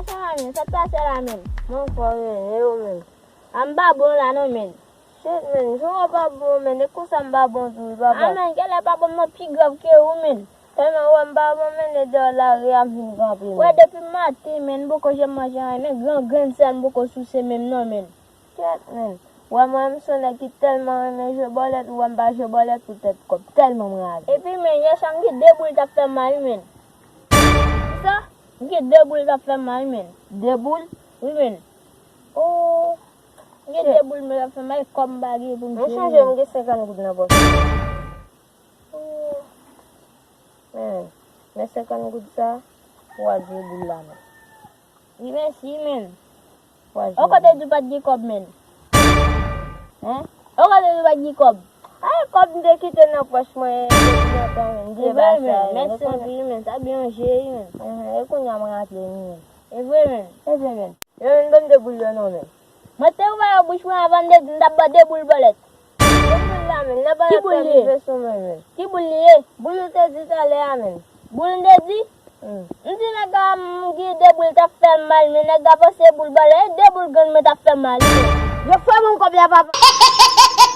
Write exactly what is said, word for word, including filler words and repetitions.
Sa va, men, sa t pase la, men? Mwen fò rele ou, men. A, m pa bon la non, men. Shit, men, jan w pa bon, men, e konsa m pa bon tou, wi, papa. A, men, genlè pa bon, mwen pi grav ke ou, men. Tèlman w wè m pa bon, men, e deyò lari a m vin kanpe, men. Wè, depi maten, men, m poko janm manje anyen, men, gran grenn sèl m poko souse menm non, men. Kèt, men. Wè, mwen, m se yon nèg ki tèlman renmen jwe bòlèt, ou wè m pa jwe bòlèt pou tèt kòb, tèlman m rale. Epi, men, yè swa m gen de boul t ap fè m mal, men. Kisa? M gen de boul t ap fè m mal, men. De boul? Wi, men. Oh. M gen de boul, men, t ap fè m mal, kòb m pa gen pou m jwe. Mwen sonje m gen senkant goud nan pòch. Oh. Men, men senkant goud sa, pou w al jwe boul la, men. Wi, mèsi, men. Ou kote di w pa t gen kòb, men? Hen? Ou kote di w pa t gen kòb? Ay, kòb m te kite nan pòch mwen depi lontan, men. M te ba sa, men. Mèsi anpil, men. Sa byen jwe, men. Enhen, e kounye a m raple, men. E vre, men. E vre, men. Yo, men, ban m de boul yo non, men. Mwen te ouvè yon bouch mwen avan m te di m t ap ba w de boul bòlèt. Ki boul la, men? Nan pa nan fè rive sou mwen, men. Ki boul li ye? Boul ou te di talè a, men. Boul m te di? Hmm. M di nèg la, m gen de boul t ap fè m mal, men nèg la panse boul bòlèt, e de boul grenn mwen t ap fè m mal, men. Yo fè bon kòb la, papa.